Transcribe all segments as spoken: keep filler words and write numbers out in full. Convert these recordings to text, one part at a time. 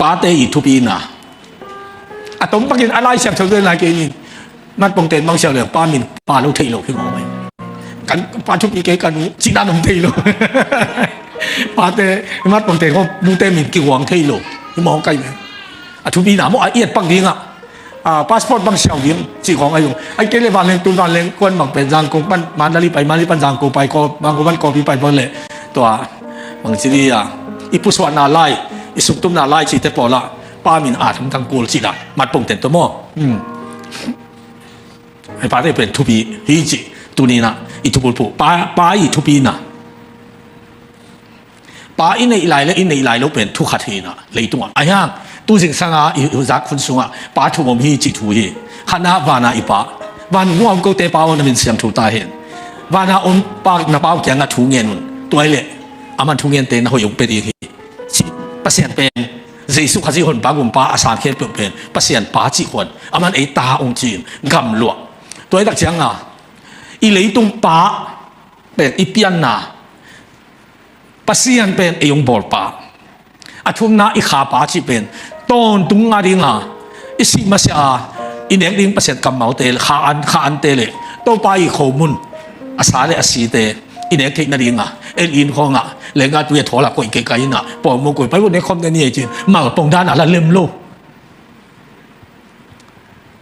Pate i thupina. A tom pakin a lai siam tho lai kei ni. Mat pongten bang siam leng pa min pa lo thei lo hi mawk mai. Kan pa thupi kei kan cih dan om thei lo. Pate mat pongten ko mute min kihuang thei lo hi mawk kai mai. A thupina maw a iat pak dingah a passport bang siau ding cih khawng a hi ung. Ai kei le vanleng tun vanleng kuan bang pen Zangkong pan Mandalay pai, Mandalay pan Zangkong pai, ko Zangkong pan Kawlpi pai bang le tua bang ci di a i pusuahna lai, i suktumna lai cihte pawlah pa min a thamtang kul cih dan mat pongten tua maw? Hmm. Ai pate pen thupi hi cih tuninah i thupulphu pa, pa i thupina. Pa i neih lai le i neih lai lo pen thu khat hinah leitungah a hiang tu zingsanga i zak khun sungah pa thu om hi cih thu hi. Khatna vana i pa, van nuam kote pa aw na min siang thu ta hen. Vana om pa na pau kiangah thu ngen un tuai le aman thu ngente na hoih ong pe ding hi. Ci Pasian pen Jesu Khazih hon pa gumpa a sang khempeuh pen Pasian pa cih huan aman ei ta ong ci-in gamluah. Tuai tak cianga i leitung pa pen i pianna Pasian pen ei ong bawlpa. A thumna i khapa cih pen tawntung a dinga i sih masiah a i nek ding Pasian kammalte kha an kha ante le Topa i khomun a sa le a site i nek theih nadinga el in khawngah lenga tui a thawl a koih kei ka inah pawngmawk koih pai uh nek khawm ne ni ei cin malpong dana la lem lo.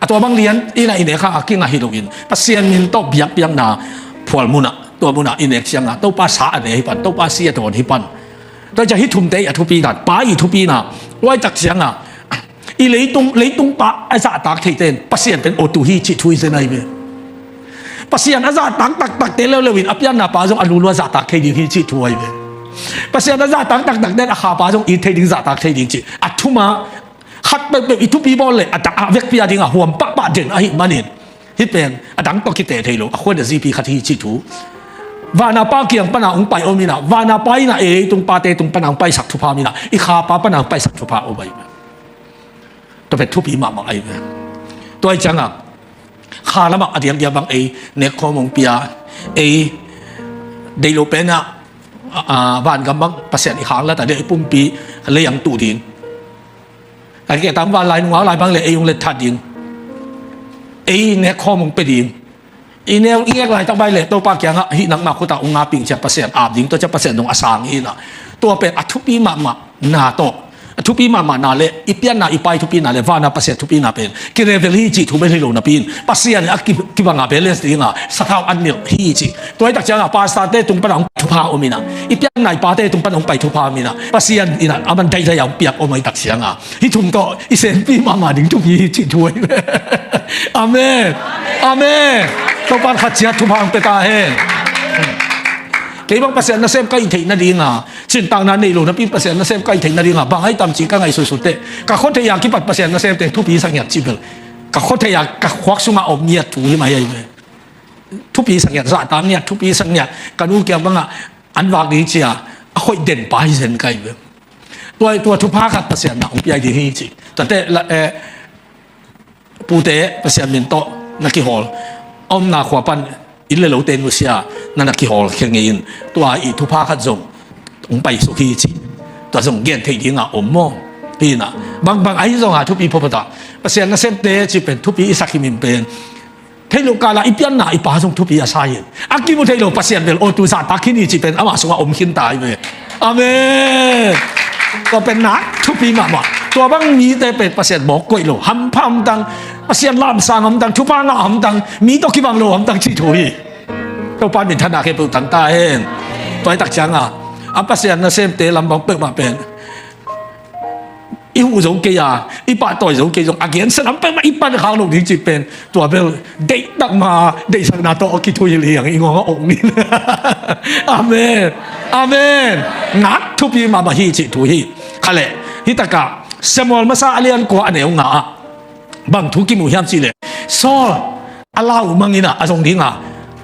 A tua bang lian ina i nek kha a kingah hi loin Pasian min tawh biakpiakna phual munah tua munah i nek cianga Topa sa a ne hi pan Topa si a dawn hi pan. Tua ciah hi thumte i a thupina pa i thupina uai tak cianga i leitung leitung pa a zahtak theite in Pasian pen otu hi cih thu i zen ahi ve. Pasian a zahtak taktakte leuleu in a pianna pa zong a lulu a zahtak thei ding hi cih thu ahi ve. Pasian a zahtak taktakte in a khapa zong it thei ding zahtak thei ding cih a thuma khat peuhpeuh i thupi bawl le a dak a vekpi a dingah huam pahpah den ahi manin hih pen a dang tawh kiteh thei lo a khuan a zipi khat hi cih thu. Vana pa kiang pana hong pai om inah vana pa inah ei tung pate tung pana hong paisak thupha om inah i khapa pana hong paisak thupha om ahi ve. Tua pen thupi mahmah ahi ve. Tua i ciangah kha lamah a diakdiak bang ei nek khawm hong pia ei deih lo penah vangam bang Pasian i khang lata deh i pumpi lei ang tuh ding. A keh tam van lai nungak lai bang le ei ung let that ding. Ei nek khawm ung pe ding. I neu i ngek laitak bai le Topa kiangah hih nangmah khutah ung ngaping ciah Pasian ap ding tua ciah Pasian dong a sang hi inah. Tua pen a thupi mahmah na tawh a thupi mahmah na le i pianna i pai thupi na le vana Pasian thupi na pen kirevel hi cih thu bel hi lo napi in Pasian in a kibanga balance dinga sathau an nilh hi cih. Tua i tak cianga pastor te tung pana hong thupha om inah i pianna i pate tung pana hong pai thupha om inah Pasian inah a man daidai a hong piak om a i tak cianga hih thum tawh i senpi mahmah ding thupi hi cih thu ahi ve. Amen. Amen. Topan khat ciat thupha hong pe ta hen. Kei bang Pasian nasem ka i theih nadinga cintakna nei lo napi Pasian nasem ka i theih nadinga bang ai tam ci ka ngaihsutsut teh ka khuathei a kipat Pasian nasemte thupi sak ngiat ci bel ka khuathei a ka khuak sungah om ngiat thu hi mai ahi ve. Thupi sak ngiat zahtak ngiat thupi sak ngiat ka nu kiang bangah an vak ding cia a khoih den pa hi zen ka hi ve. Tua tua thupha khat Pasian na hong piai ding hi ci. Tate pute Pasian min tawh na kihawl a omna khua pan inn le lote nusia na na kihawl khia ngei in tua i thupha khat zong hong paisuk hi ci. Tua zong gen theih dingah om maw? Hi inah bangbang ahi zongah thupi phawphatah Pasian nasemte ci pen thupi i sak hi min pen theih loh kala i pianna i pa zong thupi a sa hi in a kimu theih lo Pasian bel awtu zahtak khin hi ci pen amah sungah om khin ta hi ve. Amen. Tua pen nak thupi mahmah. Tua bang mite pen Pasian mawk koih lo hampha hamtang Pasian lamsang hamtang thupha ngah hamtang mi tawh kibang lo hamtang cih thu hi. Topa min thana khempeuh tang ta hen. Tua i tak cianga a Pasian nasemte lam bang peuhmah pen i huh zo kei a i pahtawi zo kei zong a gensa lam peuhmah i pan khak lo ding cih pen tua bel deihtak ma deihsakna tawh a kithuhilh hiang i ngawng a ong in. Amen. Amen. Nak thupi mahmah hi cih thu hi. Khaleh hitakah Samuel masa a lian kua a neu nga ah bang thu kimu hiam cihleh Saul a lau mangin ah a zong dinga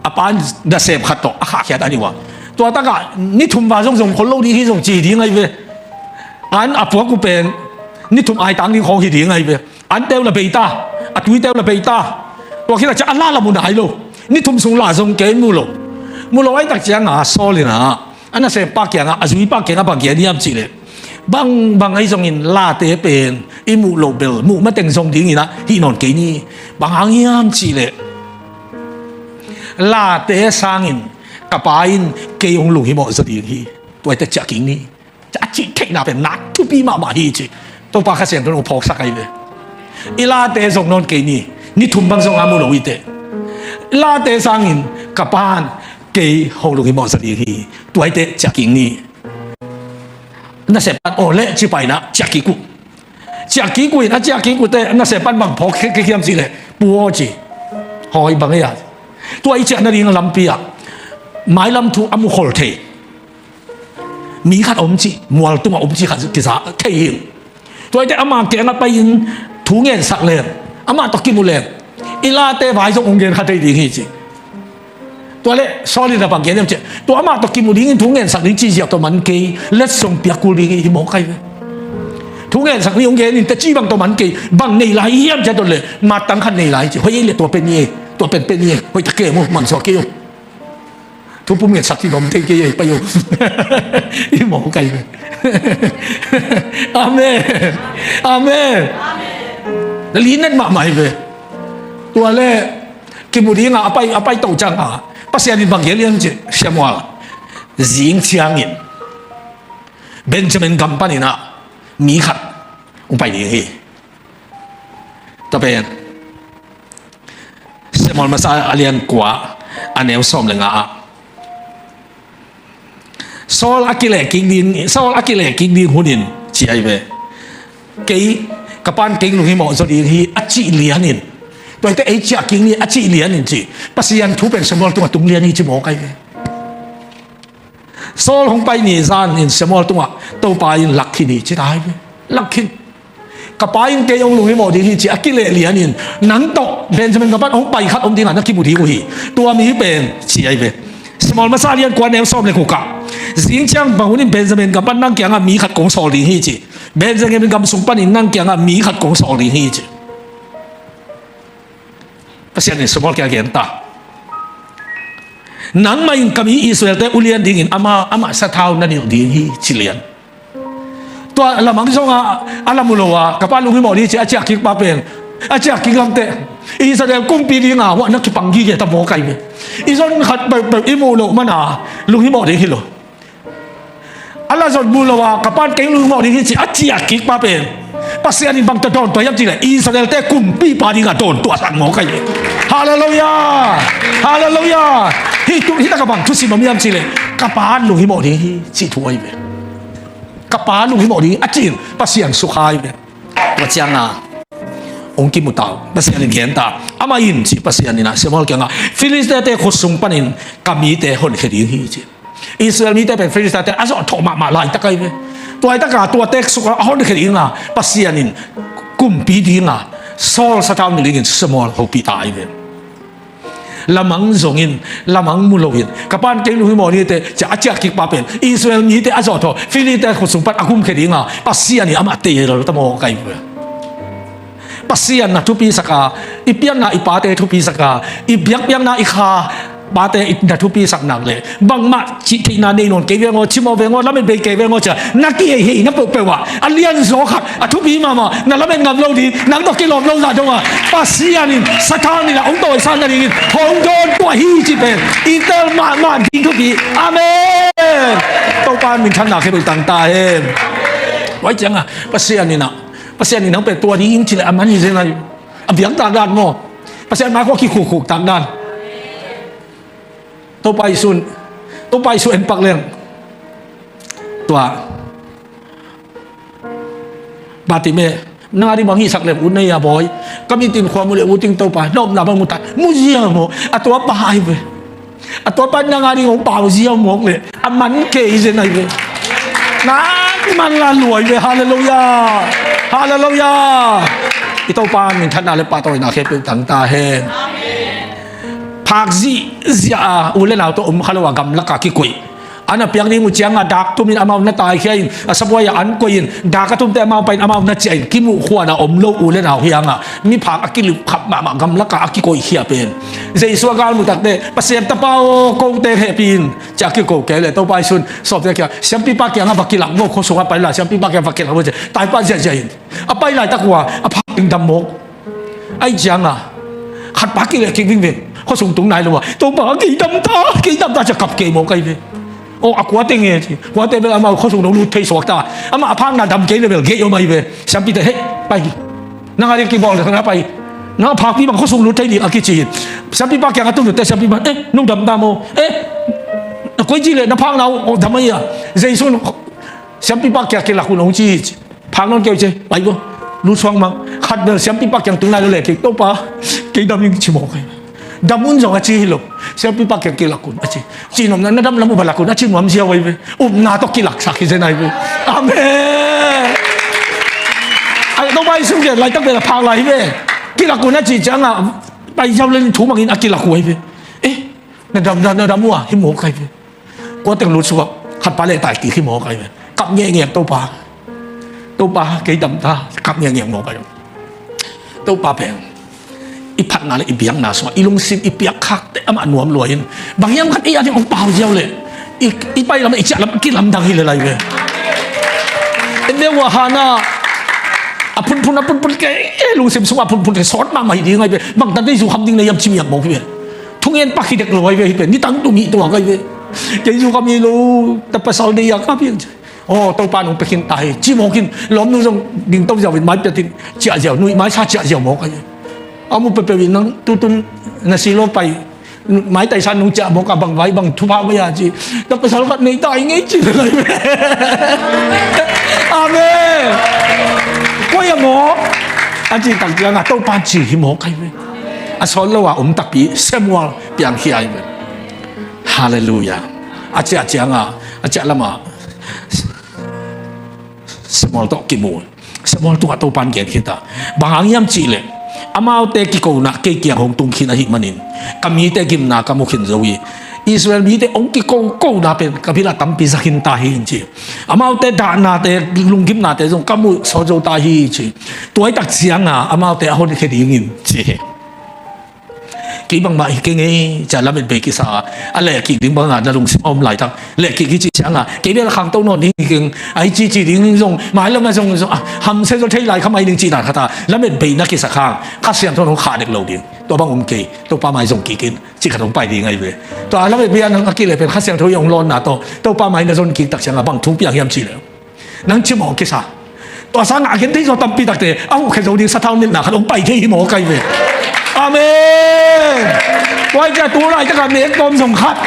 a pa nasem khat tawh a khahkhiat a ni uh a tua takah ni thum va zong zong khol lo ding hi zong ci ding ahi ve. An a puak uh pen ni thum aitang ding khawng hi ding ahi ve. An teu la beita a tui teu la beita tua khit a ciah a la la mu nai lo. Ni thum sung la zong kei mu lo. Mu lo ahi tak cianga Saul in ah a nasempa kiangah a zuipa kiangah bang gen hiam cihleh Bang bang ahi zongin late pen i muh loh bel muh mateng zong dingin ah hih nawn kei ni. Bang hang hiam cihleh late sangin ka Pa in kei hong lunghimawh zaw ding hi. Tua hi teh ciah kik ni. A cih theihna pen na thupi mahmah hi ci. Topa Kha Siangtho in hong phawksak ahi ve. I late zong nawn kei ni. Ni thum bang zong a mu lo hi teh. I late sangin ka Pa in kei hong lunghimawh zaw ding hi. Tua hi teh ciah kik ni. Nasep pan aw leh ci paina ciah kik uh. Ciah kik uh in a ciah kik uh teh nasep pan bang phawk kik hiam cihleh pu aw ci. Hawi bang ei a. Tua i ciah nading lampi ah mailam thu a mukhol thei mi khat om cih, mual tungah om cih khat kisa thei hi. Tua hi teh ama kiangah pai-in thu ngensak leng, amah tawh kimu leng i late vai zong hong gen kha thei ding hi ci. Tua leh Saul in a bang gen hiam cihleh tua amah tawh kimu dingin thu ngensak ding cih ziau tawh man kei, letsong piak kul ding hi, hi mawk ahi ve. Thu ngensak ni hong gen in teci bang tawh man kei, bang nei lai hiam cihleh tua leh mattang khat nei lai ci. Hoih ei leh tua pen ni ei, tua pen pen ni ei, hoih tak kei mu, mansuah kei uh. Thupum ngetsak ci bawm thei kei ei, pai uh. Hi mawk ahi ve. Amen. Amen. Na linet mahmah hi ve. Tua leh kimu dingah a pai, a pai to ciangah Pasian in bang gen hiam cihleh Samuel, zing ciangin Benjamin gam panin ah mi khat hong pai ding hi. Tua pen Samuel masa a lian kua a neu sawm le nga ah Saul a kileh kik ding, Saul a kileh kik ding hunin ci ahi ve. Kei ka Pa in kei lunghimawh zaw ding hi a cih lianin, tua hi teh ei ciah kik ni a cih lianin ci. Pasian thu pen Samuel tungah tung lian hi ci mawk ahi ve. Saul hong pai ni zanin Samuel tungah Topa in lak khin hi ci ta ahi ve. Lak khin. Ka Pa in kei hong lunghimawh ding hi ci a kileh lianin nang tawh Benjamin gam pan hong pai khat om dingah na kimu ding uh hi. Tua mi pen ci ahi ve. Samuel masa a lian kua a neu sawm le guk ah zing ciang bang hunin Benjamin gam pan nang kiangah mi khat kong sawl ding hi ci. Benjamin gam sung panin nang kiangah mi khat kong sawl ding hi ci. Pasian in Samuel kiangah gen ta. Nangmah in ka mi Israel-te ulian dingin amah, amah sathau na nilh ding hi ci lian. Tua lamang zong a, a la mu lo a, ka Pa lunghimawh ding ci a ciah kik pa pen, a ciah kik lam teh Israel kumpi dinga huah na kipang gige ta mawk ahi ve. I zon khat peuhpeuh i muh loh mana lunghimawh ding hi lo. A la zon mu lo a, ka Pa in kei lunghimawh ding hi ci a ciah kik pa pen Pasian in bang tawh dawn tua hiam cihleh Israel-te kumpipa dinga dawn tuahsak mawk ahi ve. Halleluiah. Halleluiah. Hih tu, hih takah bang thusim om hiam cihleh ka Pa in lunghimawh ding hi cih thu ahi ve. Ka Pa lunghimawh ding a cih in Pasian sukha ahi ve. Tua cianga hong kimu ta uh. Pasian in gen ta. Amah in ci Pasian in ah Samuel kiangah Filistia-te khut sung panin ka mite honkhia ding hi ci. Israel mite pen Filistia-te a zawhthawh mahmah laitak ahi ve. Tua hi taka tua teek sukah a honkhia dinga Pasian in kumpi dinga Saul sathau nilh dingin Samuel hopih ta ahi ve. Lamang zongin, lamang mu loin ka Pa in kei lunghimawh ni teh cia a ciah kik pa pen Israel mite a zawhthawh Filistia khut sung pan a kumkhia dinga Pasian in amah teel ta mawk ahi ve. Pasian na thupisak a, i pianna i pate thupisak a, i biakpiakna i kha pate na thupisak nak leh bangmah cih theihna nei nawn kei veng aw, cimawh veng aw, lamet bei kei veng aw cia na kiheihheihna peuhpeuh ah a lianzaw khat a thupi mahmah na lamet ngam lo ding, nang tawh kilawm lo zah dong a Pasian in sathau nilh a hong tawisan nadingin hong dawn tuah hi cih pen i tel mahmah ding thupi. Amen. Topa minthanna khempeuh tang ta hen. Tua ciangah Pasian in ah Pasian in hong pia tua ding in cih leh a man hi zen ahi. A biak takdan maw? Pasian mai khua kikhukhuk takdan. Topa Jesu'n, Topa Jesu en pak leng tua Bartimai, nang a ding bang hihsak leng ut na hi a bawi. Ka mitin khua mu leh ut ing Topa, na omna bang mu ta, mu ziau maw? A tua pa ahi ve. A tua pa nang a ding hong pau ziau mawk leh a man kei zen ahi ve. Nang man la luai ve. Halleluiah. Halleluiah. I Topa minthanna le pahtawina khempeuh tang ta hen. Phak zihziah a u le nau tawh om kha lo a gamlak a kikoih An a piak ding uh ciangah dak tumin amau na taikhia in, a sabuai ah an koih in, dak a tumte amau pai in, amau na ciah in, kimuh khuan a om lo u le nau hi hangah miphak a kilip khap mahmah, gamlakah a kikoihkhia pen. Jesu a galmuh takte, Pasian Tapa aw, kote hehpih in, ci-a kiko kei leh Topa Jesu in sawmte kiang, siampipa kiangah va kilak vo, khuasungah pai la, siampipa kiangah va kilak vo ci, taipa ziahziah in. A pai laitak uh a, a phak ding dam mawk. Ahih ciangah khatpa kileh kik vingveng, khuasung tung nai lo a, Topa, kei dam ta, kei dam ta, ci-a kap kei mawk ahi ve. Aw, a kuate nge ci, kuate bel amau khuasung dong lut thei suak ta, amah a phakna dam kei le bel gei om ahi ve. Siampite, hei, pai. Nang a ding kibawl, nang a pai. Nang a phakpi bang khuasung lut thei ding a kici hi. Siampipa kiangah tun ute, siampipa, eh, nong dam ta maw? Eh, na koi ci leh na phakna uh dam ahi a. Jesu in siampipa kiang kilak un hong ci hi ci. Phak nawn kei uh ci, pai vo. Lut suak mang. Khat bel siampipa kiang tung nai lo leh kik, Topa, kei dam ing ci mawk ahi. Dam un zong a ci hi lo. Siampipa kiang kilak un a ci. Cihnopna, na dam lam uh va lak un a ci nuam ziau ahi ve. Upna tawh kilaksak hi zen ahi ve. Amen. Ai, Topa Jesu gen laitak bel a phak lai hi ve. Kilak un a ci ciangah pai ziau le thu mangin a kilak uh ahi ve. Eh, na dam, na, na dam uh a, hi mawk ahi ve. Kuateng lut suak, khatpa le tai kik hi mawk ahi ve. Kap ngeingei, Topa, Topa, kei dam ta, kap ngeingei mawk ahi ve. Topa pen i phatna le i biakna sungah i lungsim i piak khakte amah nuam lua in, bang hiam khat ei a ding hong pau ziau leh i, i pai lam i ciah lam kilamdang hi le lai ve. En ve ua, Hana a phunphun, a phunphun kei, eh, lungsim sungah a phunphun kei sawt mahmah hi ding ahi ve. Bang tan tei zu kham ding na hiam ci miak mawk hi ve. Thungen pak hi dek lo ahi ve, hi pen nitang tum hi tuak ahi ve. Kei zu kham hi lo, ta pasal dei a ka piang ci. Aw, Topa nong pia khin ta hi ci mawk in, lawmnu zong dingto ziau in, mai pia tin ciah ziau, nuih mai sa ciah ziau mawk ahi. A mu peuhpeuh in, nang tutun na si lo pai, mai taisan nong ciah mawk a, bang vai bang thupha vai a ci. Ta pasal khat nei ta hi ngei ci lai ve. Amen. Koi a mawk a ci tak ciangah Topa ci hi mawk ahi ve. A sawt lo a om takpi Samuel piangkhia ahi ve. Halleluiah. A ciah ciangah, a ciah lamah Samuel tawh kimu. Samuel tungah Topa in gen khit a, bang hang hiam cih leh, amaute kikona kei kiang hong tung khin ahih manin ka mite gimna ka mu khin zo hi. Israel mite hong kikokona pen ka bil ah tampi za khin ta hi, in ci. Amaute dahnate, lunggimnate zong ka mu sawt zo ta hi, ci. Tua hi tak ciangah amaute a honkhia ding in ci hi. Kei bangmah hi keng ei, ci-a lamet bei kisa a, a lehkik ding bangah na lungsim a om laitak, lehkik hi cih ciangah kei bel a khangto nawn ding hi keng, a hi cici ding zong, mailam a zong, zong, a, hamsia zaw thei lai kha mai ding cih dan khat a lamet bei na kisa khang, Kha Siangtho in hong khah dek lo ding. Tua bang om kei, Topa mai zong kik in, cih khat hong pai ding ahi ve. Tua a lamet bei a nang a kileh pen Kha Siangtho in hong lawnna tawh Topa mai na zon kik tak ciangah bang thu piang hiam cih leh, nang ci mawk kisa. Tua sangah a gen thei zaw tampi takte a huhkhia zo ding sathau nilhna khat hong pai thei hi mawk ahi ve. Amen. Tua hi ciah tu laitakah nek tawm zong khat,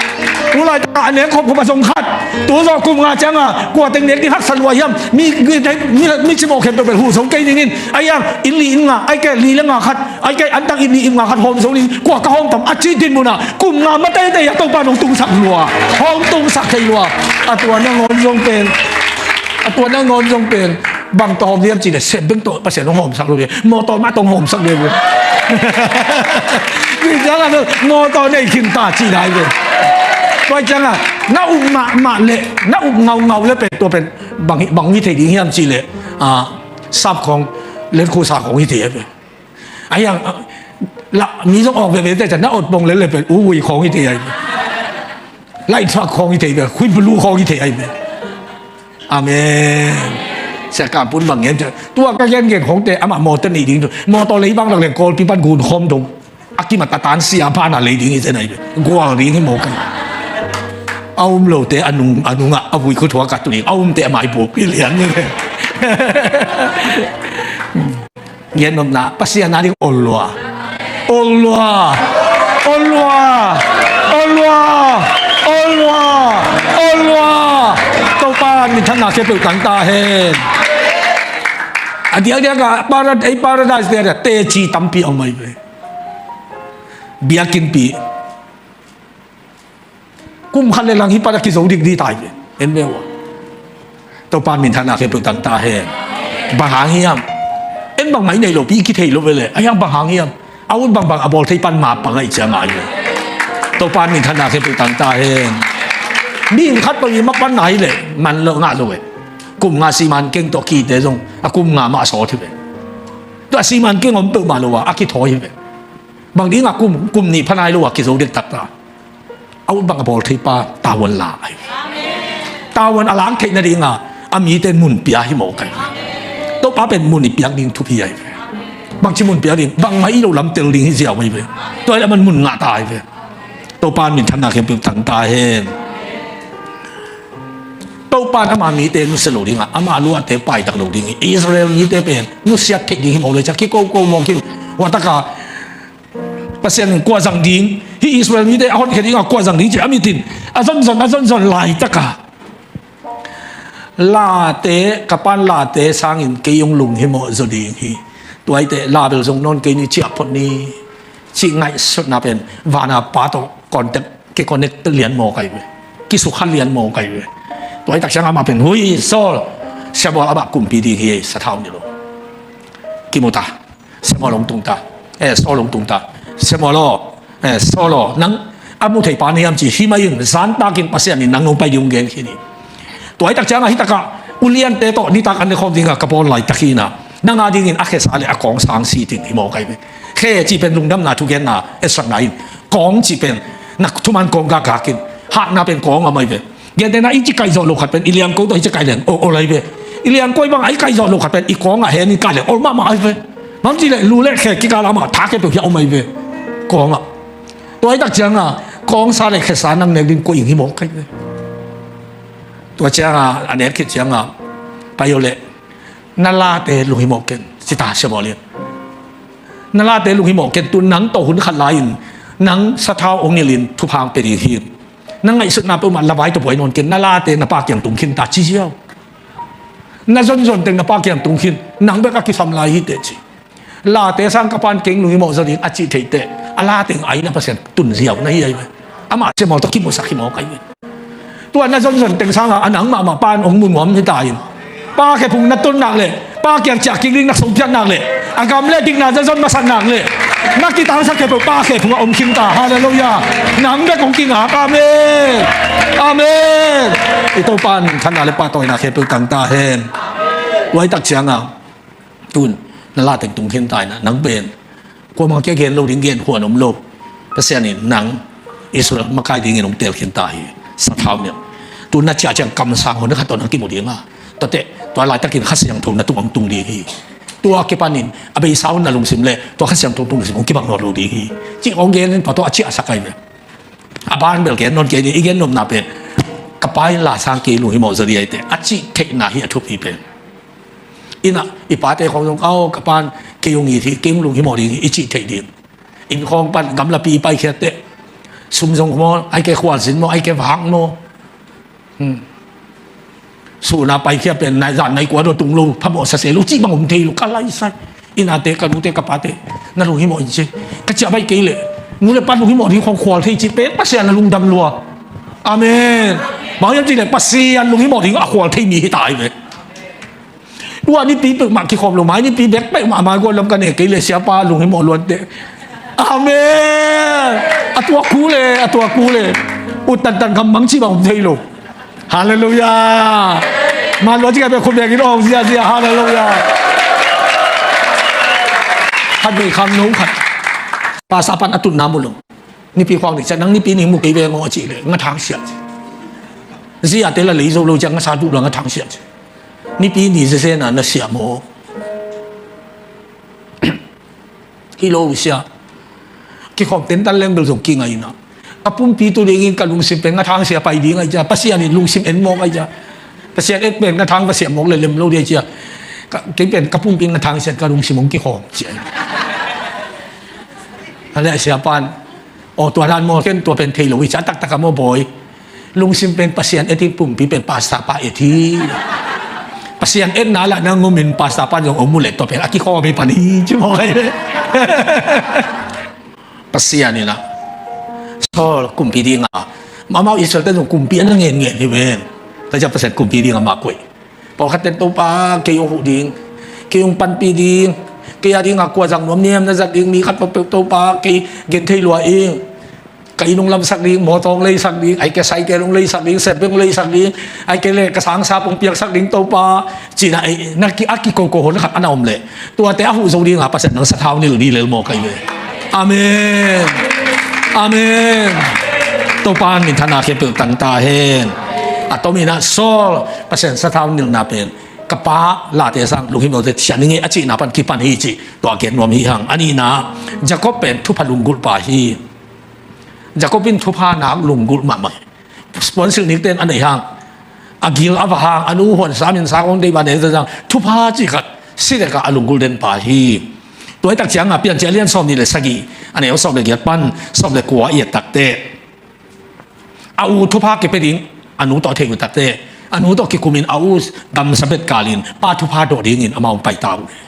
tu laitakah a nek khopkhop a zong khat, tu zawh kum nga ciangah kua teng nek ding haksa lua hiam? Mi, mi, mi, mi ci mawk khempeuh bel huh zo kei ning in. Ahi hang in li in nga, ahi kei li le nga khat, ahi kei antang in li in nga khat hawm zo ning, kua ka hawm tam a ci din munah kum nga ma teitei a Topa in hong tungsak lua, hong tungsak thei lua. A tua nangawn zong pen A tua nangawn zong pen bang tawh hawm hiam cih leh, sem beng tawh Pasian hong hawmsak lo ve. Mawtaw mah tawh hong hawmsak ve ve. Tua ciangah mawtaw nei khin ta cih nai ve. Tua ciangah na up mahmah leh na up ngaungau leh pen tua pen bang hi, bang hi thei ding hiam cih leh, a, sap khawng, letkhusa khawng hi thei ve. Ahi hang, a, la, mi zong awk veve te ciang na awt pong lel leh pen u vui khawng hi thei ahi ve. Light truck khawng hi thei ve, khuit bulu khawng hi thei ahi ve. Amen. Sia Kam Pun bang ngen ciang, tua ka gen gen khawngte amah mawtaw nei ding tu. Mawtaw lei bang lak leng Kawlpi pan gun khawm dong a kim a tatan sia pana lei ding hi zen ahi ve. Gual ding hi mawk ahi. A um lote a nung, a nungah a vui khuthuak a tu ding, a umte a mai buak pi lian ni ve. Gen nopna, Pasian a ding ol lua. Ol lua. Ol lua. Ol lua. Ol lua. Ol lua. Topa minthanna khempeuh tang ta hen. A diakdiak a parad-, ei paradise te a teci tampi a om ahi ve. Biakinnpi. Kum khat le lang hi pan a kizo dikdik ta hi ve. En ve ua. Topa minthanna khempeuh tang ta hen. Bang hang hiam? En bangmah i neih lopi i kithei lo ve leh. Ahi hang bang hang hiam? A ut bangbang a bawl thei pan ma pang ahih ciangah hi ve. Topa minthanna khempeuh tang ta hen. Mi khat peuh i mapan na hi leh man lo ngah lo e. Kum nga siman keng tawh kite zong a kum nga mah a sawt hi ve. Tua siman keng om peuhmah lo a a kithawi hi ve. Bang dingah kum, kum nih pha nai lo a kizo dektak ta. A ut bang a bawl thei pa tavuan la ahi. Tavuan a lang theih nadingah a mite mun pia hi mawk ahi. Topa pen mun i piak ding thupi ahi ve. Bangci mun piak ding, bangmah i lo lam tel ding hi ziau ahi ve. Tua hi leh aman mun ngah ta ahi ve. Topa in minthanna khempeuh tang ta hen. Topa in ama mite nusia lo dingah ama luahte paitak lo ding hi. Israel mite pen nusiat theih ding hi mawk le ciah kikoko mawk hi. Huataka Pasian in kua zang ding, hih Israel mite a honkhia dingah kua zang ding ci a mitin a zonzon a zonzon laitaka late, ka pan late sangin kei hong lunghimawh zaw ding hi. Tua hi teh la bel zong nawn kei ni, ciah phot ni, cih ngaihsutna pen vana Pa tawh contact, kiconnect lian mawk ahi ve. Kisukha lian mawk ahi ve. Tua hi tak ciangah amah pen, hui Saul, Samuel amah kumpi ding hi, sathau ni lo. Kimu ta. Samuel hong tung ta. Eh, Saul hong tung ta. Samuel aw, eh, Saul aw, nang a mu thei pa na hiam ci, hi mah in, zantakin Pasian in nang nong pai ding hong gen khin hi. Tua hi tak ciangah hi takah uliante tawh nitak an ne khawm dingah ka bawl laitak hi inah, nang a dingin a khesa le a kawng sang si ding hi mawk ahi ve. Khe cih pen lungdamna thugenna etsakna in, kawng cih pen na thuman kawng gakgak in, hatna pen kawng a mai ve. Gentehna i ci kaih zawh loh khat pen i liangko tawh i ci kaih leng ol, ol ahi ve. I liangko i bangah i kaih zawh loh khat pen i kawngah hen i kaih leng ol mahmah ahi ve. Bang ci leh lu le khe kikal amah tha khempeuh hiah om ahi ve. Kawngah. Tua hi tak ciangah kawngsa le khesa nang nek ding kua ing hi mawk ahi ve. Tua ciangah a nek khit ciangah pai aw leh na late lunghimawh ken, ci ta Samuel in. Na late lunghimawh ken, tu nang tawh hun khat lai-in nang sathau hong nilhin thupha hong pia ding hi. Na ngaihsutna peuhmah lavai tawh buai nawn ken, na late na pa kiang tung khin ta ci ziau. Na zonzon teng na pa kiang tung khin, nang bek a kisam lai hi teh ci. Late sang ka pan keng lunghimawh zaw ding a cih theih teh a la teng a inn ah Pasian tun ziau na hi ahi ve. Amah Samuel tawh kimusak hi mawk ahi ve. Tua na zonzon teng sangah a nang mahmah pan hong mu nuam hi ta in. Pa khephung na tun nak leh, pa kiang ciah kik ding na sungpiat nak leh, a gam le dikna zazon masat nak leh, na kitangsak khephung pa khephung a om khin ta. Halleluiah. Nang bek hong kingak. Amen. Amen. I Topa in thanna le pahtawina khempeuh tang ta hen. Tua hi tak ciangah tun na la teng tung khin ta inah nang pen kuamah kia gen lo ding gen huan om lo. Pasian in nang Israel makai dingin hong teel khin ta hi. Sathau niam. Tu na ciah ciang kamsang hun khat tawh nang kimu ding a, tuate tua laitakin Kha Siangtho na tung hong tung ding hi. Tua kipanin a beisa hun na lungsim le tua Kha Siangtho tung lungsim hong kibang nawn lo ding hi. Cih hong gen in tua tawh a ciahsak ahi ve. A ban bel gen nawn kei ni, i gen nopna pen ka pa in la sang kei lunghimawh zaw ding ahi teh a cih theihna hi a thupi pen. Innah i pate khawng zong, aw ka pan kei hong it hi, kei hong lunghimawh ding hi i cih theih ding. Inn khawng pan gamlapi i paikhiat teh sum zong maw, ai kei khualzin maw, ai kei vak maw. Hmm. Suhna paikhiat pen nai zan nai kua dawh tung lo, phamawh sase lo cih bang om thei lo, ka laisai. Innate ka nute ka pate na lunghimawh in ci. Ka ciah baih kei leh nu le pa lunghimawh ding khawng khual thei cih pen Pasian a lungdam lua. Amen. Bang hiam cih leh Pasian lunghimawh ding a khual thei mi hi ta hi ve. Tua nipi peuhmah kikhawm lo, mai nipi bek peuhmah mai gual lam ka ne kei le siapa lunghimawh luante. Amen. A tuak khu le, a tuak khu le. Ut tantan kam mang ci bang om thei lo. Halleluiah. Man lua ci ka bek khut bek in awng ziazia. Halleluiah. Khat bei kham no khat. Pastor pan a tutna mu lo. Nipi khuang ni ciah nang nipi ning mu kei ve ngaw a cih le ngathang siah ci. Ziate la lei zo lo ciah ngasa duh lo ngathang siah ci. Nipi ni zezena na siah maw? Hi lo sia. Kikhawm tentan leng bel zong kingaina. Ka pumpi tu dingin ka lungsim pen ngathang sia pai ding ai cia. Pasian in lungsim en mawk ai cia. Pasian et pen ngathang va siah mawk le lem lo ding ai cia. Kei pen ka pumpi ngathang sia ka lungsim hong kikhawm cia. A le a sia pan. Aw tua dan maw ken tua pen thei lo i cia taktak a maw bawi. Lungsim pen Pasian et hi, pumpi pen pastor pa et hi. Pasian etna lah nang umin pastor pa zong om mu le tua pen a kikhawm hi pan hi ci maw kai le. Pasian in ah Saul kumpi ding a, amau Israel te zong kumpi an la ngen ngen hi ven. Tua ciang Pasian kumpi ding a mah koih. Pawlkhat ten Topa kei hong huh ding, kei hong panpih ding, kei a ding a kua zang nuam niam na zat ding mi khat peuhpeuh Topa kei gen thei lua ing. Ka inn hong lamsak ding, mawtaw hong leisak ding, ahih kei leh cycle hong leisak ding, sepbeng hong leisak ding, ahih kei leh ka sangsa hong piaksak ding Topa, ci-in ah, eh, na ki, a kikoko hong khat a na om leh, tuate a huh zo ding a Pasian nang sathau nilh ding lel mawk ahi ve. Amen. Amen. Topa in minthanna khempeuh tang ta hen. A tomin ah Saul Pasian sathau nilhna pen ka pa late sang lunghimawhte thei ning ei a cihna pan kipan hi cih tua gen nuam hi hang. A nihna, Jacob pen thupha lunggulhpa hi. Jacob in thupha nak lunggulh mahmah hi. Puansilh nikten a nei hang, a gil a va hang, a nu huan sam in sa kong deih ban nei zang, thupha cih khat si leh ka a lunggulh den pa hi. Tua ahih tak ciangin Piancil a lian sawmnih le sagih, a neu sawm le giat pan sawm le kua i et takteh, a u thupha kipia ding a nu tawh a theih uh takteh, a nu tawh kikumin a u gamsa bet kalin pa thupha dawh dingin amah hong pai ta uh hi.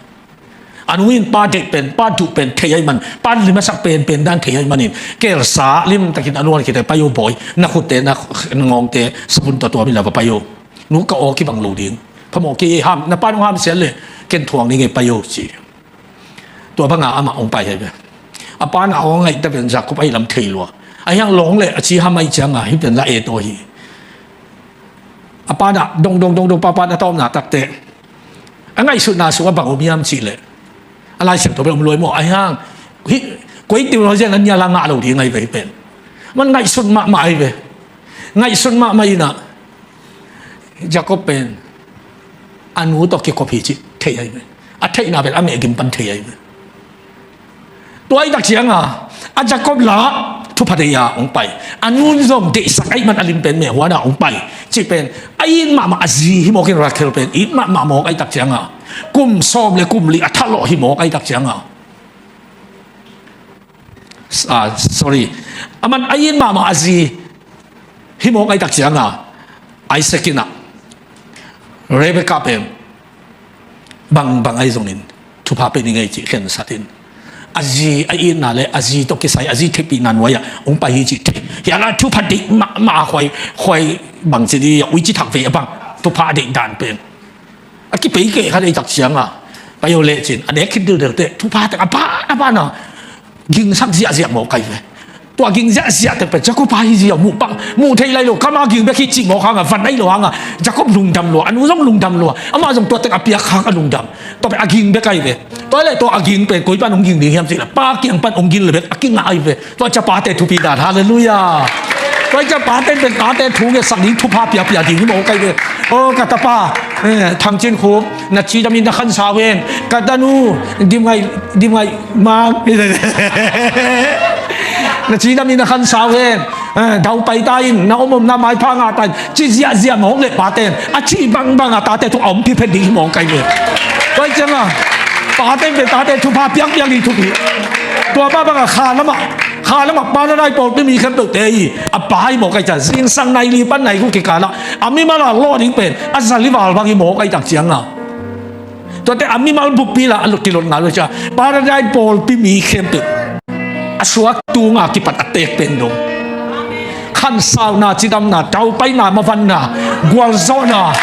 A nu in pa deih pen, pa duh pen thei ahih man, pa lim a sak penpen dan thei ahih manin, kelsa limtakin a nu kiangah, "Pai o bawi, na khutte na ngawngte sabun tawh tuam inla va pai o. Nu ka aw kibang lo ding. Phamawh kei ei, ham, na pa nong hamsiat leh ken thuak ning ei, pai o," ci. Tua banga amah hong pai ahi ve. A pa in a aw ngaih ta pen Jacob ahih lam thei lua. Ahih hang lawng leh a ci ham ahih ciangin hih pen la et aw hi. A pa in ah dong dong dong dong, pa pa in a tawpna takteh, a ngaihsutna sungah bang om hiam cih leh, a Lai Siangtho pen om lua hi maw. Ahih hang hih koi theology in a nial a ngah lo ding ahi ve hih pen. Aman ngaihsut mahmah ahi ve. Ngaihsut mahmah in ah Jacob pen a nu tawh kikop hi cih thei ahi ve. A theihna pen a mehgim pan thei ahi ve. Tua ahih tak ciangin a Jacob la thupha deih a hong pai. A nu in zong deihsak ahih man a lim pen meh huan a hong pai. Cih pen a it mahmah a zi hi mawk in, Rachel pen it mahmah mawk ahih tak ciangin, kum sawm le kum li a thalawh hi mawk ahih tak ciangin, ah, sorry, aman a it mahmah a zi hi mawk ahih tak ciangin Isaac in ah Rebekah pen bangbang ahi zongin thupha pia ning ei cih khensat in, a zi a itna le a zi tawh kisai, a zi theihpihna nuai-ah hong pai hi cih thei. Hih a la thupha deih mahmah a khuai, khuai bang ci dih a, uici thak vei a bang thupha a deih dan pen a kipeikeh khat ahih tak ciangin, pai o leh ci-in a nek khit dildel teh thupha teng a ban a ban a gingsak ziahziah mawk ahi ve. Tua ging ziahziah teng pen Jacob pa hi zi a, muh pah, muh theih lai lo, kam a ging bek hi cih mawk hangin van ahi lo hangin Jacob lungdam lua, a nu zong lungdam lua, amah zong tua teng a piak hang a lungdam. Tua pen a ging bek ahi ve. Tua leh tua a ging pen koi pan hong ging ding hiam cih leh pa kiang pan hong ging leh bek a kingah ahi ve. Tua ciang pate thupi dan, halleluiah. Tua ciang pate pen tate thu ngetsak ding, thupha piapia ding hi mawk ahi ve. Aw ka tapa, eh, Thang Cin Khup, na cidam in na khansau hen. Ka tanu, Dim Ngai, Dim Ngai Mang, na cidam in na khansau hen. Eh, dau pai ta in, na om omna maipha ngah ta in, ci ziahziah mawk leh pate in a cih bangbang a tate thu a om phiphen ding hi mawk ahi ve. Tua ciangin pate pen tate thupha piakpiak ding thupi. Tua mah bangin kha lamah, kha lamah Paradise pawlpi mi khempeuhte hi a pa hi mawk ahi ciang, zingsang nai li pan nai guk kikal ah a mimal a lawh ding pen a zali val bang hi mawk ahih tak ciangin, tuate a mimal buppi lah a kilot ngal uh ciang Paradise pawlpi mi khempeuh a suak tunga kipat a teek pen dong khansauna, cidamna, daupaina, mavanna, gualzawhna,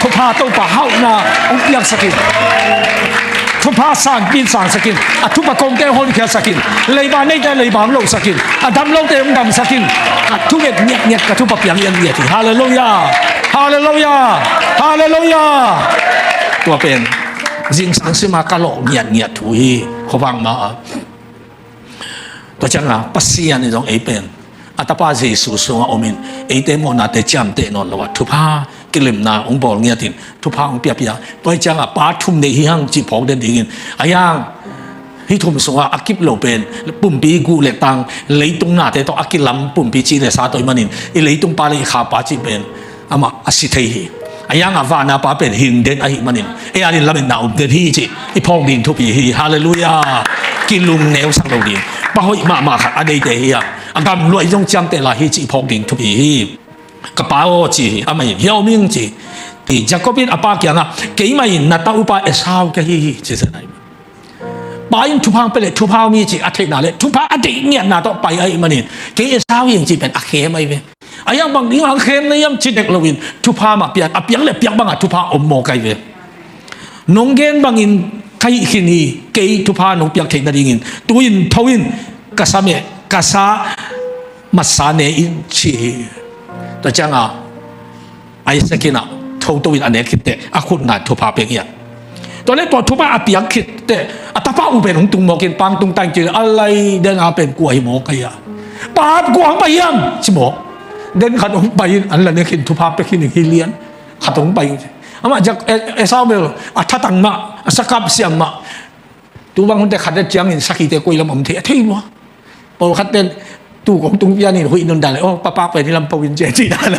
thupha Topa hauhna hong piaksak in, thupha sanpi in sangsak in, a thupha kongte honkhiatsak in, leiba neite leiba hong lohsak in, a dam lote hong damsak in, a thunget ngiatngiat ka thupha piang ngiatngiat hi. Halleluiah. Halleluiah. Halleluiah. Tua pen zingsang sima ka lawh ngiatngiat thu hi. Khuavak ma-ah, tua ciangin Pasian in zong ei pen a tapa Jesu sungah om in eite mawhnate ciamteh nawn lo a, thupha kilemna hong bawl ngiat in, thupha hong piapia. Tua hi ciangin pa thum nei hi hang cih phawk den dingin, a yang hih thum sungah a kip lo pen pumpi guh le tang, leitung nate tawh a kilam pumpi ci le sa tawh ahih manin i leitung pa le i kha pa cih pen amah a si thei hi. A yang a vana pa pen hing den ahih manin ei adingin lametna om den hi cih i phawk ding thupi hi. Halleluiah. Kilungneusak lo ding, pa hoih mahmah khat a deite hi a, a gamluah zong ciamteh lai hi cih i phawk ding thupi hi. Ka pa aw, ci hi. Amah in, hia om ing, ci hi. Jacob in a pa kiangah, keimah in na ta upa Esau ka hi hi, ci zen ahi. Pa in thupha hong pia leh thupha om hi cih a theihna le thupha a deih ngiatna tawh pai ahih manin, kei Esau hi ing cih pen a khem ahi ve. A yang bang ding a khem na hiam cih dek loin thupha mah piak, a piak le piak bangah thupha om mawk ahi ve. Nong gen bangin ka hih khin hi, kei thupha nong piak theih nadingin tu-in tho in, ka sa meh, ka sa masa ne in ci hi. Tua ciangah Isaac in ah thoto in a nek khit teh a khut ngai thupha pek hi a. Tua le tua thupha a piak khit teh a tapa uh pen hong tung mawk in, pang tung tang ci a lai den a pen kua hi mawk a hi a. Pa kua hong pai hiam ci mawk. Den khat hong pai in an la nek khin thupha pek khin hi lian. Khat hong pai in. Amah jak Esau bel a thatang mah, a sakap siam mah. Tu bang hunte khat ciangin sakhite koi lam om thei a thei lua. Pawlkhat ten tu kong tung pian in huih nun dan le, oh, papak pen hi lam pau in cia ci dan.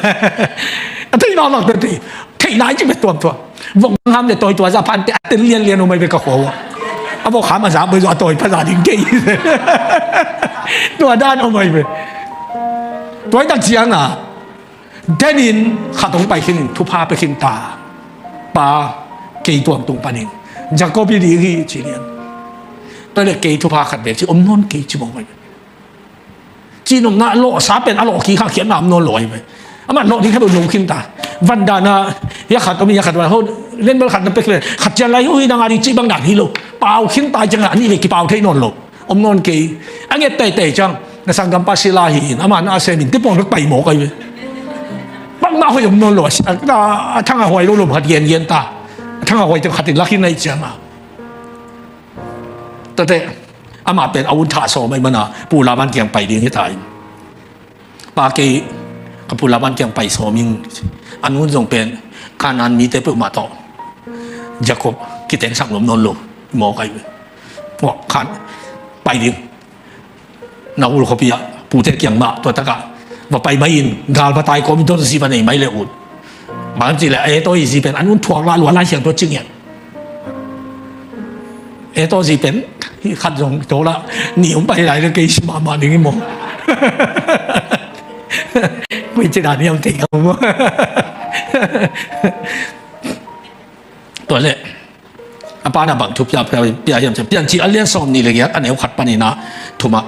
A thei lua lak te thei. Thei nai ci pe tuam tuam. Vok bang ham le tawi tua za phan te a ten lian lian om ai pe ka khua ua. A vok ham a za pe zo a tawi pha za ding kei. Tua dan om ai pe. Tua i tak ciang a. Denin khat hong pai khin in thupha pe khin ta. Pa, kei tuam tung panin Jacob i ding hi ci lian. Tua le kei thupha khat bek ci om nawn kei ci mawk ai. Ci nong na lawh sa pen a lawh khi kha khiat na om nawn lo ai. Amah lawh ding khat bek nong khin ta. Van dan a ya khat om ya khat van ho len bel khat na pek le khat cian lai hui dang a ding ci bang dan hi lo. Pau khin ta ciang a ni le kipau thei nawn lo. Om nawn kei. A nget teitei ciang na sanggampa sila hi in ama na a sem in te pawng bek pai mawk ai ve. Bangmah hoih om nawn lo a si- a, a thang a huai lo lom khat gen gen ta. A thang a huai teng khat in lak in na i ciang a. Tate amah pen a un thah sawm ai mana pu Laban kiang pai ding hi ta in. Pa kei ka pu Laban kiang pai sawm in a nun zong pen Kanaan mite peuhmah tawh Jacob kiteng sak lom nawn lo mawk ai ve. Mawk khan pai ding. Na ul khuapi ah pute kiang mah tua takah va pai mai in gal va tai kawm in don zi va nei mai le ut. Bang ci le e tawi zi pen an un thuak la lua lai siang tua cing hian. E tawi zi pen hi khat zong to la ni um pai lai le kei si mahmah ding i maw. Koi ci dan hiam kei ka maw. Tua le a pa na bang thu pia pia pia hiam ci a lian sawm ni le giat a neu khat panin a thumah.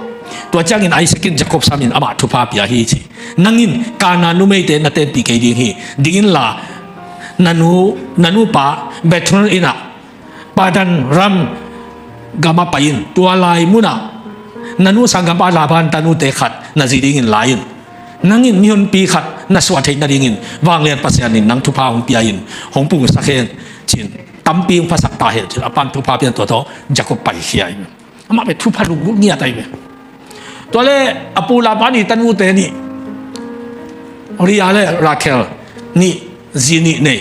Tua ciangin Isaac in Jacob samin amah thupha pia hi ci. Nangin Kanaan numeite na tenpih kei ding hi. Dingin la na nu na nupa Bethuel in a Padan Aram gamah pai in tua lai munah na nu sanggampa Laban tanute khat na zi dingin la in. Nangin mihonpi khat na suah theih nadingin vanglian Pasian in nang thupha hong pia in hong pungsak hen cin tampi hong phasak ta hen cin a pan thupha pian tua tawh Jacob paikhia in. Amah pe thupha lunggulh ngiat ai ve. Tua le a pu Laban i tanute nih Lia le Rakhel nih zi nih nei.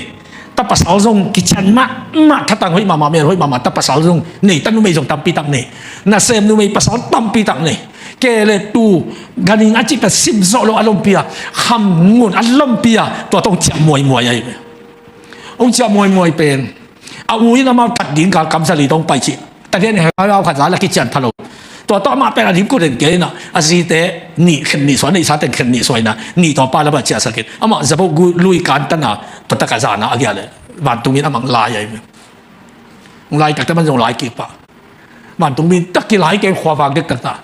Tapasal zong kician mahmah thatang hoih mahmah men hoih mahmah tapasal zong nei ta numei zong tampi tak nei. Nasem numei pasal tampi tak nei. Kei le tu ganing a cih ta sim zawh lo a lompi a kham ngun a lompi a tua tong ciah muaimuai ai ve. Hong ciah muaimuai pen a u in amau tat ding gal kamsali tong pai cih. Tadian hengau khat za la kician pha lo. Tua tawh amah pen a lim kut en kei na a zite nih khen nih suai na i sa teng khen nih suai na nih tawh pa la ba ciah sakin amah zaboh lui kan tana tua taka zana a giah le vantungin amang lai ai. Lai takte man zong lai kik pah. Vantungmin tak kilai keng khuavak dek takta.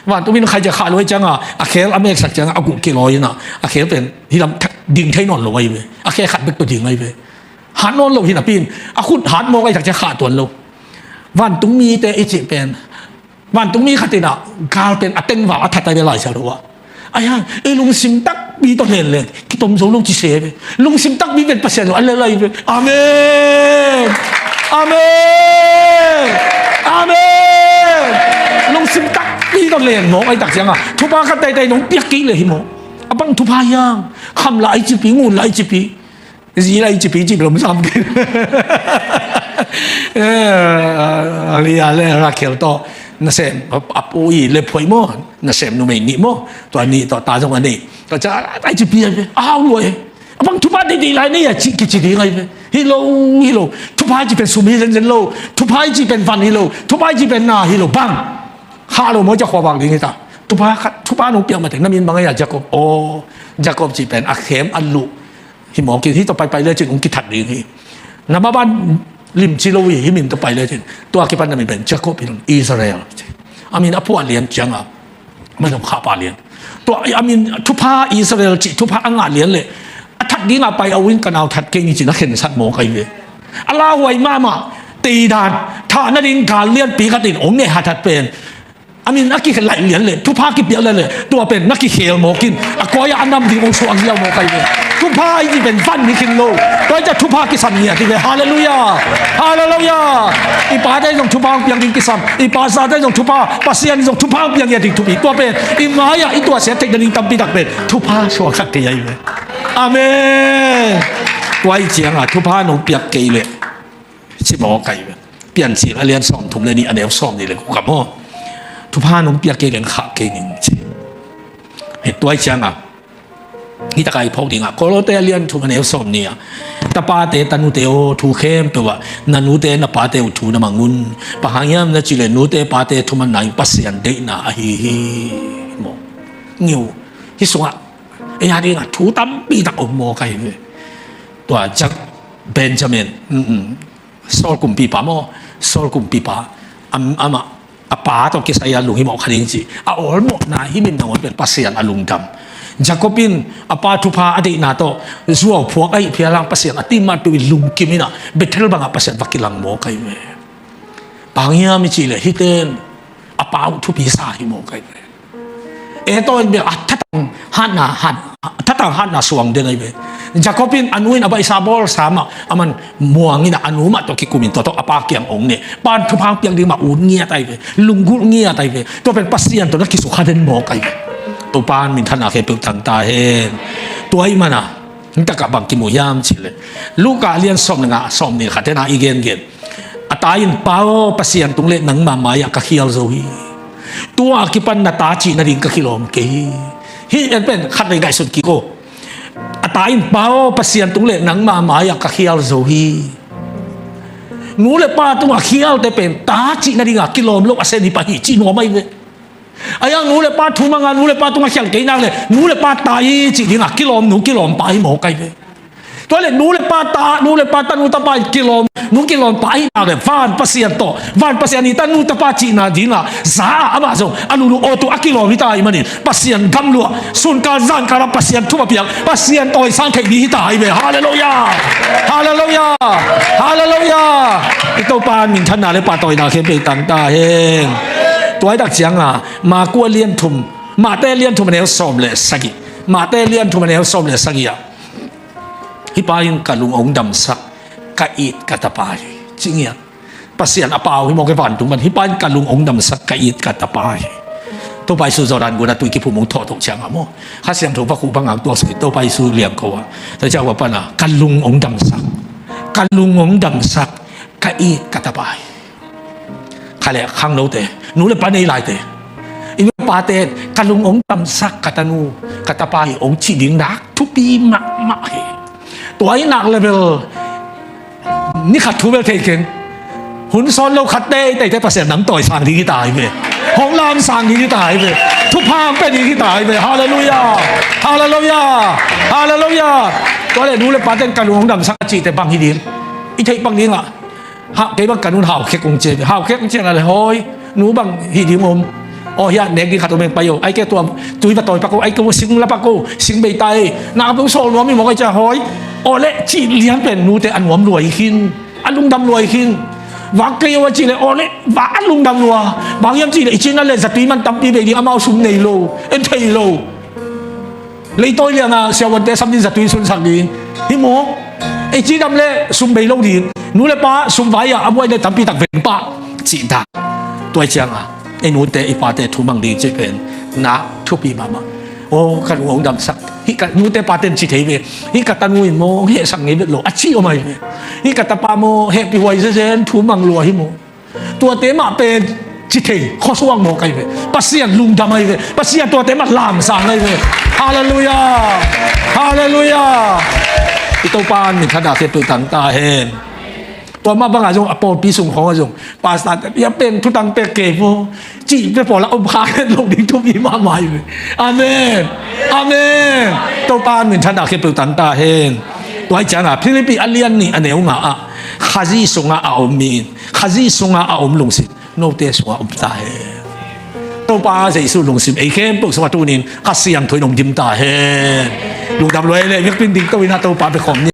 Vantungmin khai cia khah luai cianga a khel a meksak cianga a guh kilawi ina a khel pen hilam thak ding thei nawn lo ai ve. A khe khat bek tua ding ai ve. Hat nawn lo hi napi in a khut hat mawk ai tak cia khah tuan lo. Vantungmite i cih pen vantungmi khat ina gal pen a tengval a that ai ve lai sia lo ah. Ai hang ei lungsim takpi tawh lenlen kitom zo lo ci se ve. Lungsim takpi pen Pasian lo a lel ai ve. Amen. Amen. Amen. Lungsim takpi tawh len mawk ai tak cianga thupha khat taitai nong piak kik le hi mawk. A bang thupha hiang kham lai cipi ngun lai cipi. Zi lai cipi cip lom sam kei. Lia le Rakhel tawh nasem a pu i le phuai maw nasem numei nih maw tua nih tawh ta zong a nei tua ca ai cipi a au luai. A bang thupha deidei lai nei a ci kici ding ai ve. Hi lo hi lo thupha ci pen sum hi zenzen lo thupha ci pen van hi lo thupha ci pen na hi lo bang. Kha lo maw ca khuavak ding hi ta thupha khat thupha nong piak mateng na min bang ai a Jacob aw Jacob ci pen a khem a luh. Hi mawk in hi tawh paipai lecin hong kithat ding hi. Na maban limci lo hi hi min tawh pai lecin tua kipan na min pen Jacob hi lo Israel. A min a phuah lian cianga man zong khahpah lian. Tua a min thupha Israel cih thupha a ngah lian le a that dinga pai a uin ka nau that kei ni cin a khensat mawk ai ve. A lauhuai mahmah teidan thah nading gal lianpi khatin hong neh hathat pen A min a kilaih lian le, thupha kipiak lian le, tua pen na kikhel mawk in, a koi-ah a nam ding hong suak ziau mawk ahi ve. Thupha i cih pen van ni khin lo. Tua hi ciah thupha kisam ngiat hi ve. Halleluiah. Halleluiah. I pate zong thupha hong piak ding kisam. I pasate zong thupha, Pasian zong thupha hong piak ngiat ding thupi. Tua pen i mai-ah i tuahsiat theih nading tampi tak pen thupha suaksak thei ahi ve. Amen. Tua hi ciangah thupha nong piak kei leh, ci mawk ahi ve. Piancil a lian sawmthum le nih, a neu sawmnih le kua maw? Thupha nong piak kei leng khah kei ning, ci. Hi, tua hi ciangah, hi takah i phawk dingah, Kolose a lian thum, a neu sawmnih ah, tapate tanute aw, thu khempeuh ah na nute na pate uh thu na mang un. Bang hang hiam na cih leh nute pate thumanna in Pasian deihna ahi hi, maw? Ngiu. Hi sungah ei a dingah thu tampi tak om mawk ahi ve. Tua Jack Benjamin, mm, mm, Saul kumpipa maw? Saul kumpipa, am-, amah a pa tawh kisai a lunghimawh kha ding ci. A awlmawhna hi min nangawn pen Pasian a lungdam. Jacob in a pa thupha a deihna tawh zuauphuak ahi phial hang Pasian a timman peuh in lungkim in ah Bethel bangah Pasian va kilang mawk ahi ve. Bang hang hiam i cih leh hihte in a pa uh thupi sa hi mawk ahi ve. Esau in bel a thatang hatna, hat, thatang hatna suang den ahi ve. Jacob in a nu in a baihsa bawlsa mah, aman muang in ah a nu mah tawh kikum in tua tawh a pa kiang ong ne. Pa in thupha hong piak ding mah ut ngiat ahi ve. Lunggulh ngiat ahi ve. Tua pen Pasian tawh na kisukha den mawk ahi ve. Topa in minthanna khempeuh tang ta hen. Tua ahih manin ah, hi takah bang kimu hiam cih leh, Luka a lian sawm le nga, sawmnih le khat te na i gengen. A ta in, Pa aw, Pasian tung le nangma mai-ah ka khial zo hi. Tua a kipan na ta cih nading ka kilawm kei hi. Hih en pen khat vei ngaihsun kik o. A ta in, Pa aw, Pasian tung le nangma mai-ah ka khial zo hi. Nu le pa tungah khialte pen ta cih nadingah kilawm lo a sen hi pah hi, cih nuam ahi ve. Ahi hang nu le pa thu manga, nu le pa tungah khial kei nak le, nu le pa ta hi cih dingah kilawm nu kilawm pa hi mawk ahi ve. Tua le nu le pa ta, nu le pa tanu tapa hi kilawm nu kilawm pa hi nak le, van Pasian tawh, van Pasian hi tanu tapa cihna dingah za ah amah zong a lulu awtu a kilawm hi ta ahih manin Pasian gam luah, sunkal zankal ah Pasian thupha piak, Pasian tawisang theih ding hi ta ahi ve. Halleluiah. Halleluiah. Halleluiah. I Topa in minthanna le pahtawina khempeuh tang ta hen. Tua hi tak ciangah Marku a lian thum, Mate a lian thum a neu sawm le sagih. Mate a lian thum a neu sawm le sagih ah, hih pa in ka lung hong damsak, ka it ka tapa hi, ci ngiat. Pasian a pau hi mawk e, vantung pan, hih pa in ka lung hong damsak, ka it ka tapa hi. Topa Jesu Jordan gun a tui kiphum hong thawh thawh ciangah maw, Kha Siangtho vakhu bangah tuak suk in Topa Jesu liangko ah, tua ciang a pan ah, ka lung hong damsak, ka lung hong damsak, ka it ka tapa hi. Kha le khangnote, nu le pa nei laite, i nu le pate, ka lung hong damsak ka tanu ka tapa hi hong cih ding nak thupi mahmah hi. Tua hi nak le bel ni khat thu bel thei keng. Hun sawn lo khat teiteite Pasian nang tawisang ding hi ta hi ve. Hong lamsang ding hi ta hi ve. Thupha hong pia ding hi ta hi ve. Halleluiah. Halleluiah. Halleluiah. Tua le nu le pate in ka lung hong damsak a cihte bang hi ding? I theih pak dingah, ha, kei bang ka nu'n haukhek hong ci hi ve. Haukhek hong ci hi nak le, hawi, nu bang hi ding om? Aw, hiah nek ding khat om eng, pai o. Ai kei tua tui va tawi pak o, ai kei sing la pak o, sing bei ta e. Na ka peuh sawl nuam hi mawk ahi ciah, hawi. Aw le, cih lian pen nute a nuam lua hi khin, a lungdam lua hi khin. Vak kei o a cih le, aw le, vak a lungdam lua. Bang hiam cih le, i cih nak le zatui man tampi bei ding, amau sum nei lo, en thei lo. Leitawi lianga siavuante sam ding, zatui sunsak ding hi maw? Ei cidam le sum bei lo ding. Nu le pa sum vai-ah a buai le tampi tak veng pah cih dak. Tua hi cianga ei nute i pate thu mang ding cih pen nak thupi mahmah. Aw, ka nu hong damsak. Hih ka nute pate in ci thei ve. Hih ka tanu in maw hong hehsak ngei vet lo a ci om ahi ve. Hih ka tapa maw hehpih huai zezen, thu mang lua hi maw? Tuate mah pen ci thei, khuasuak mawk ahi ve. Pasian lungdam ahi ve. Pasian tuate mah lamsang ahi ve. Halleluiah. Halleluiah. I Topa in minthanna khempeuh tang ta hen. Tua mah bangah zong a pawlpi sung khawngah zong pastor te, "Ia pen thutang pek kei vo," cih pia pawlah om kha khen lo ding thupi mahmah ahi ve. Amen. Amen. Topa in minthanna khempeuh tang ta hen. Tua hi cianga Philippi a lian nih a neu nga ah Khazih sungah a om mi in Khazih sungah a om lungsim note sungah om ta hen. Topa Jesu lungsim ei khempeuh sungah tunin Kha Siangtho in hong dim ta hen. Lungdam lua le, biakpin dingto in a Topa bekhawm ni.